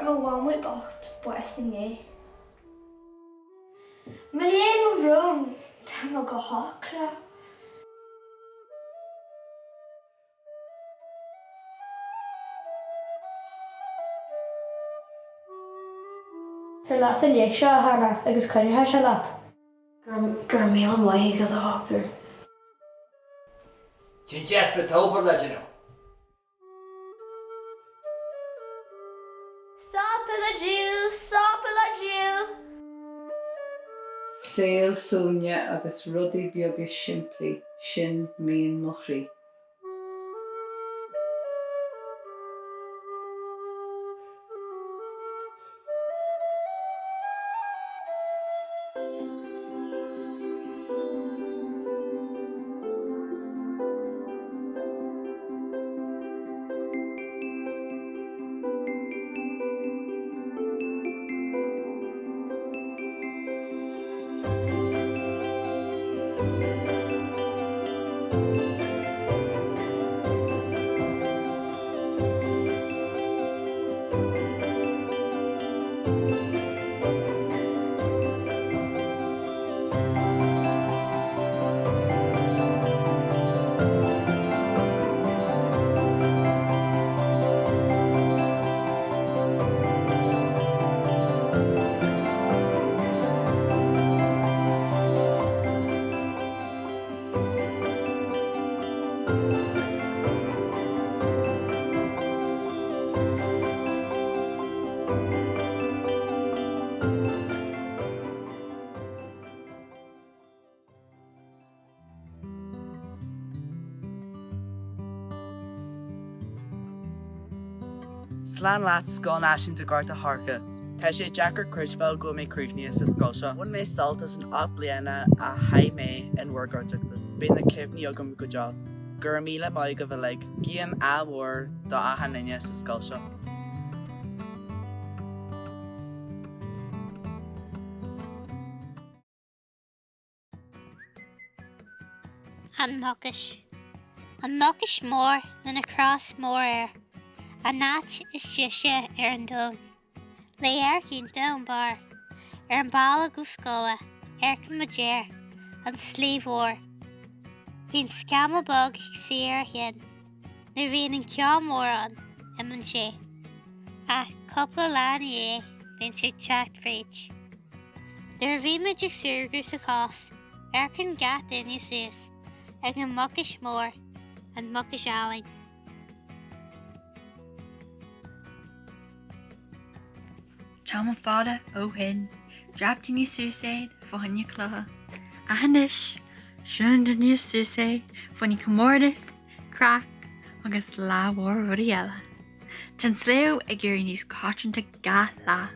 mo mhamó bocht bás inné. Mo léan mo bhrón, tá mé go hocrach. Tar leat an léig seo, a Hannah, agus cuideoidh sé leat. Go raibh míle maith agat, a dhochtúir. Cén deifir atá obair le déanamh? Sapa le Jill, sapa le Jill. Saol suaimhne agus rudaí beaga simplí, sin mian mo chroí. Slán leat Scoil Náisiúnta Gort a' Choirce. Tá sé deacair creidbheáil go bhfuil mé críochnaithe sa scoil seo. Bhain mé sult as an 8 bliana a chaith mé in bhur gcuideachta. Beidh na cuimhní agam go deo. Go raibh míle maith agaibh uilig. Guím ádh mhór do achan duine sa scoil seo. An Mhucais. An Mhucais Mór lena cros mór air. An áit is deise ar an domhan. Le radharc iontach ón barr. Ar an bealach go scoile, amharcann muid ar an Sliabh Mhór. Bíonn scamall beag ag suí ar a cheann. Nuair a bhíonn an ceo mór ann, imíonn sé. Ach cúpla lá ina dhiaidh, bíonn sé ag teacht fríd. Nuair a bhímid ag súgradh sa chos, amharcann gach duine suas ag an Mhucais Mhór, an Mhucais álainn. Tamall fada ó shin, dhreap daoine suas é fá choinne cluiche. Ach anois, siúlann daoine suas é fá choinne comórtas, craic agus lear mhór rudaí eile. Tá an sliabh ag éirí níos coitianta gach lá.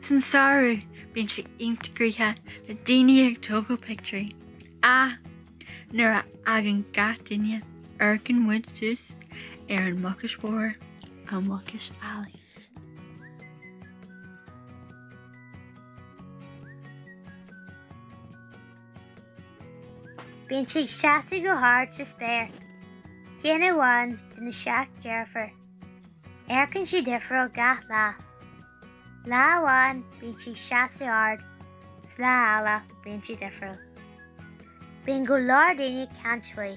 San samhradh bíonn sé iontach gnoitheach le daoine ag tógáil pictiúirí. Ach nuair a fhágann gach duine amharcann muid suas ar an Mhucais Mhór, an Mhucais álainn. Bíonn sé ag seasamh go hard sa spéir. Ceann amháin de na seacht deirfiúr. Amharcann sé difriúil gach lá. Lá amháin bíonn sé ag seasamh ard 's lá eile bíonn sé difriúil. Bíonn go leor daoine ag caint faoi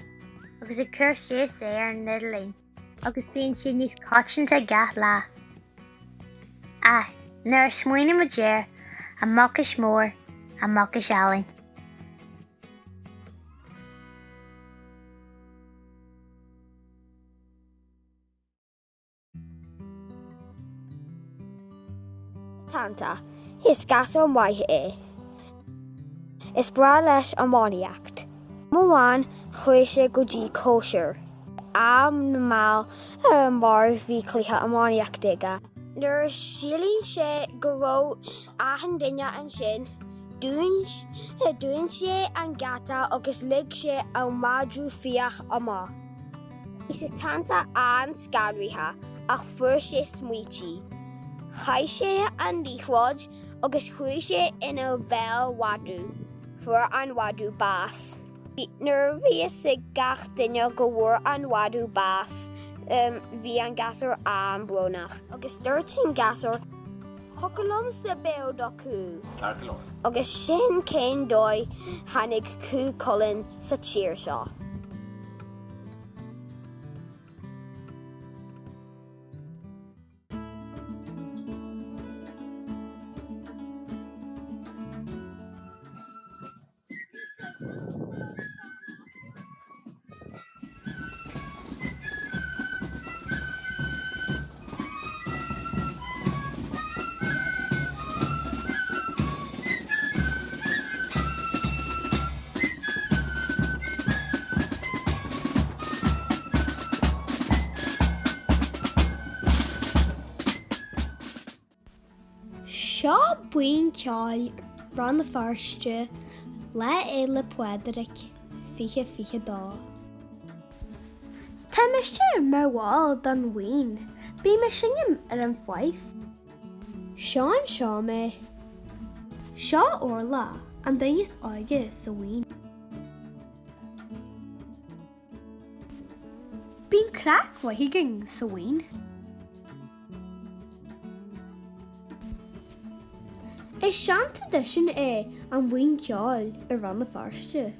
agus ag cur suas é ar an idirlíon. Agus bíonn sé níos coitianta gach lá. Ach nuair a smaoiníonn muid air, an Mhucais Mhór, an Mhucais álainn. Setanta, Is gasúr maith é. Is breá leis iománaíocht. Am amháin chuaigh sé go dtí cóisir. Am na mall mar bhí cluiche iománaíochta aige. Nuair a shíl sé go raibh achan duine ansin, dún sé an geata agus lig sé an madra fiach amach. Bhí Setanta an-scanraithe ach fuair sé smaoitiú. Chaith sé an liathróid agus chuaigh sé ina bhéal mhadadh. Fuair an madadh bás. Nuair a bhí fhios ag gach duine go bhfuair an madadh bás, bhí an gasúr an-bhrónach. Agus dúirt an gasúr. Thiocfadh liomsa béal do chú. Ceart go leor. Agus sin cén dóigh tháinig Cú Chulainn sa tír seo. Seo Buíon Ceoil Rann na Feirste, Lá Fhéile Pádraig 2022. Tá mise mar bhall don bhuíon, bím ag seinm ar an fife. Seo anseo mé. Seo Orla, an duine is óige sa bhuíon. Bíonn craic mhaith againn sa bhuíon. Is seantraidisiún é an bhuíon ceoil i Rann na Feirste.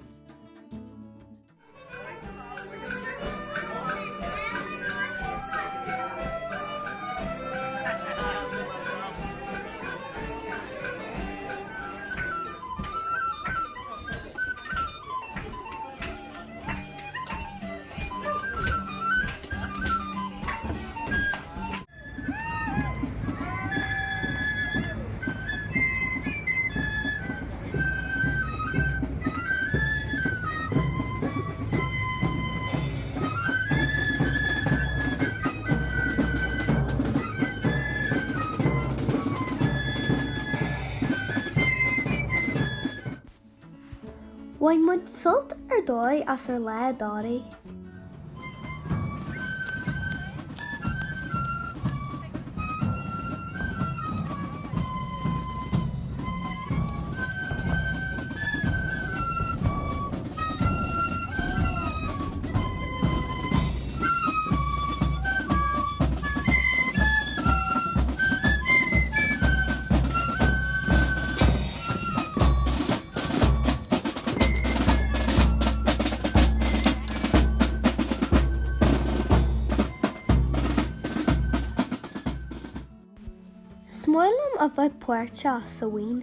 Bhain muid sult ar dóigh as ár lá i dToraí. Is maith liom a bheith páirteach sa bhuíon.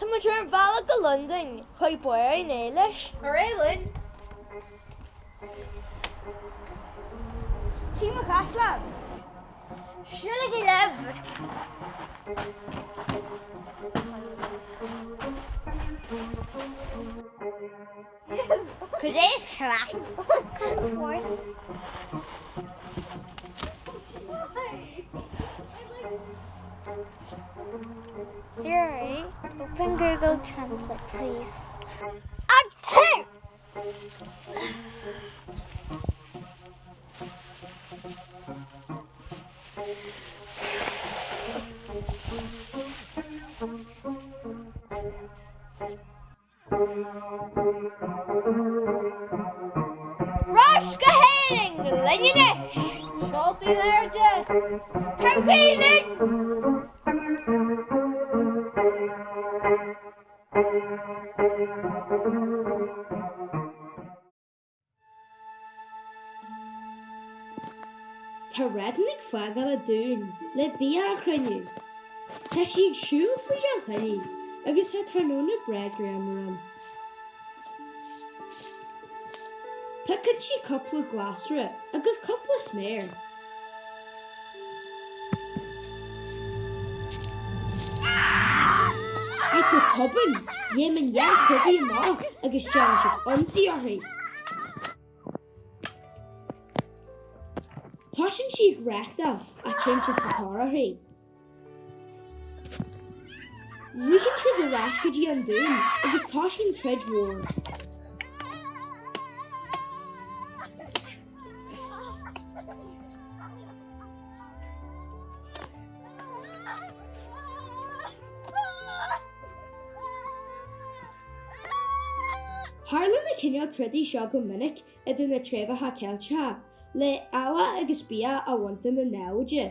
Tá muid ar an bhealach go Londain chuig barr an eolais. Ar aghaidh linn! Tí mo chaisleán! Siúlaigí libh! Cad é cleas? Siri, open Google Translate, please. Achoo! Ar ais go hÉirinn linn anois! Seoltaí in airde! Tar linn! Tá Redin ag fágáil an dúin le bia a chruinniú. Tá sí ag siúl fríd an choill agus tá tráthnóna breá grianmhar ann. Piocann sí cúpla glasra agus cúpla sméar. Ach go tobann, léimeann dhá chogaí amach agus déanann siad ionsaí uirthi. Tosaíonn sí ag reachtáil ach téann siad sa tóir uirthi. Ritheann siad ar ais go dtí an dún agus tosaíonn troid mhór. Tharla na cineál trodaí seo go minic idir na treibheacha Ceilteacha, le eallach agus bia a bhaint de na naimhde.